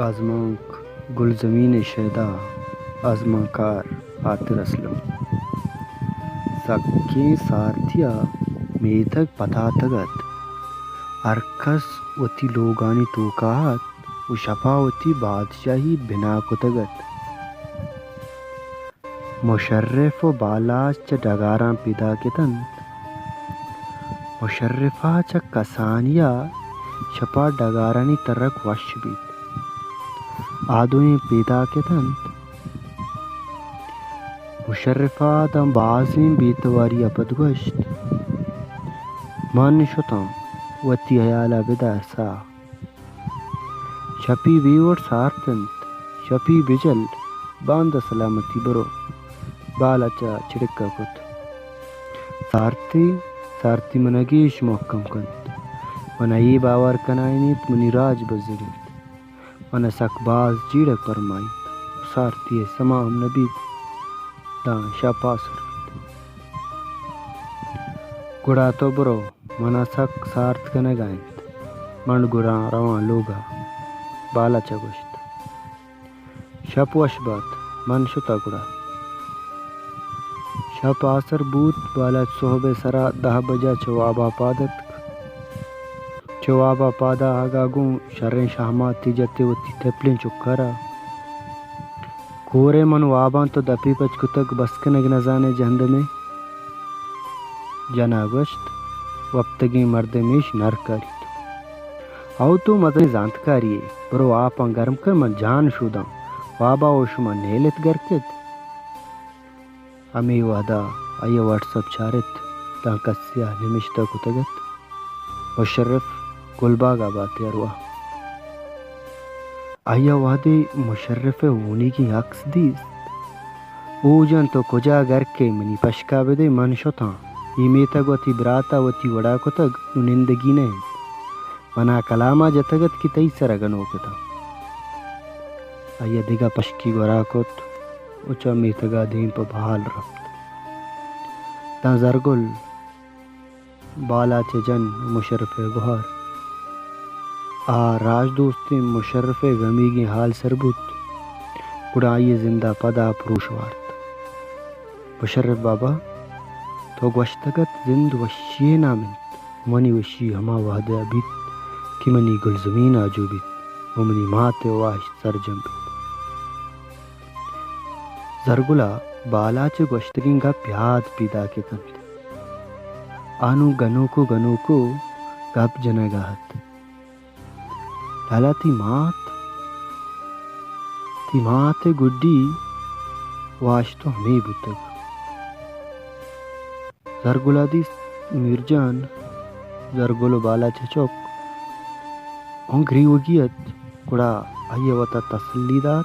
آزمانک گلزمین ءِ شیدا، آزمانکار عاطر اسلم۔ سکیں سارتی ءَ میتگ پتاتگ اَت۔ ہرکس وتی لوگانی توکا اَت ءُ شپا وتی بادشاہی بنا کتگ اَت۔ مشرف ءُ بالاچ چہ ڈگاراں پیداک اِت اَنت۔ مشرف ءَ چہ کسانی ءَ شپ ءَ ڈگارانی ترگ وش بیت۔ آ دوئیں پیداک اِت اَنت۔ مشرف ءَ داں بازیں بے تواری ءَ پد گوشت، من شتاں، وتی ہیال ءَ بدار ساہ۔ شپی بے وڑ سارت اِنت، شپی بجل، باندا سلامتی برو۔ بالاچ ءَ چڑکہ کت۔ سارتی، سارتی من ءَ گیش مھکم کنت۔ من ءَ اے باور کنائینیت منی راج بزگ اِنت۔ من ءَ سک باز جیڑگ پرمائیت۔ سارتی ءِ سما ہم نہ بیت، داں شپ آسر بیت۔ گڑا تو برو، من ءَ سک سارت کنگ ءَ اِنت۔ من گڑا رواں لوگ ءَ، بالاچ ءَ گوشت۔ شپ وش بات، من شتاں گڑا۔ شپ آسر بوت، بالاچ سہب ءِ سرا دہ بجہ چہ واب ءَ پاد اتک۔ چہ واب ءَ پاد آہگ ءَ گوں شریں شہماتے جت ءُ وتی تپلیں چکر ءَ کور ءَ من واباں تو دپے پچ کتگ، بس کنگ نزان ئے جہندم ءَ؟ جن ءَ گوشت، وپتگیں مردم ایش نر کاریت۔ او تو مزنیں زانتکارے ئے، برو آپاں گرم کن، من جان شوداں۔ واب ءَ او شما نیلت گرکت۔ ہمے وہد ءَ آئی ءَ واٹس اپ چارت، داں کسے ءَ نبشتہ کتگ اَت، مشرف گلباگ ءَ بات ءُ ارواہ۔ آئی ءَ وہدے مشرف ءِ ہونیگیں عکس دیست، او جان تو کجا گرک ئے، منی پشک ءَ بدئے، من شتاں۔ اے میتگ وتی برات ءَ وتی وڑ ءَ کتگ، نوں نندگی نہ اِنت۔ من ءَ کلام ءَ جتگ اَت کہ تئی سر ءَ گنوک اتاں۔ آئی ءَ دگہ پشکی گورا کت ءُ چہ میتگ ءَ دیم پہ بہال رپت۔ داں زرگل، بالاچ ءِ جن ءُ مشرف ءِ گہار، آ راجدوستیں مشرف ءِ گمیگیں ہال سر بوت، گڑا آئی ءِ زند ءَ پدا پروش وارت۔ مشرف بابا، تو گوشتگ اَت زند وشی ءِ نام اِنت۔ منی وشی ہما وہد ءَ بیت کہ منی گلزمین آجو بیت ءُ منی مات ءِ واہشت سرجم بیت۔ زرگل ءَ بالاچ ءِ گوشتگیں گپ یات پیداک اِت اَنت۔ آ نوں گنوک ءُ گنوک ءُ گپ جنگ ءَ اَت۔ لالا، تئی مات، تئی مات ءِ گڈی واہشت ءُ ہمے بوتگ۔ زرگل ءَ دیست میرجان، زرگل ءُ بالاچ ءِ چک، اوں گریوگی اَت، گڑا آئی ءَ وت ءَ تسلی دات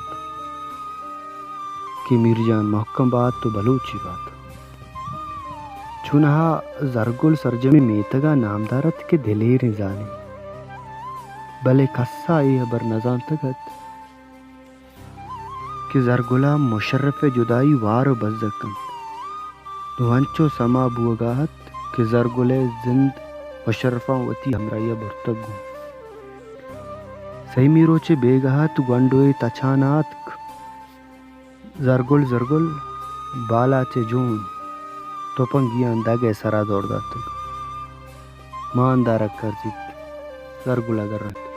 کہ میرجان مھکم بات ءُ بلوچے بات۔ چوناھا زرگل سرجمیں میتگ ءَ نامدار اَت کہ دلیریں زالے، بلے کس ءَ اے ہبر نہ زانتگ اَت کہ زرگل ءَ مشرف ءِ جدائی وار ءُ بزگ کنت۔ نوں انچو سما بوگ ءَ اَت کہ زرگل ءِ زند مشرف ءَ وتی ہمراہی ءَ برتگ گوں۔ سیمی روچ ءِ بیگاہ اَت، گونڈوے تچان ءَ اتک۔ زرگل، زرگل، بالاچ ءِ جون تپنگیاں دگ ءِ سرا دور داتگ۔ ماندارگ کرزیت۔ زرگل ءَ درائینت۔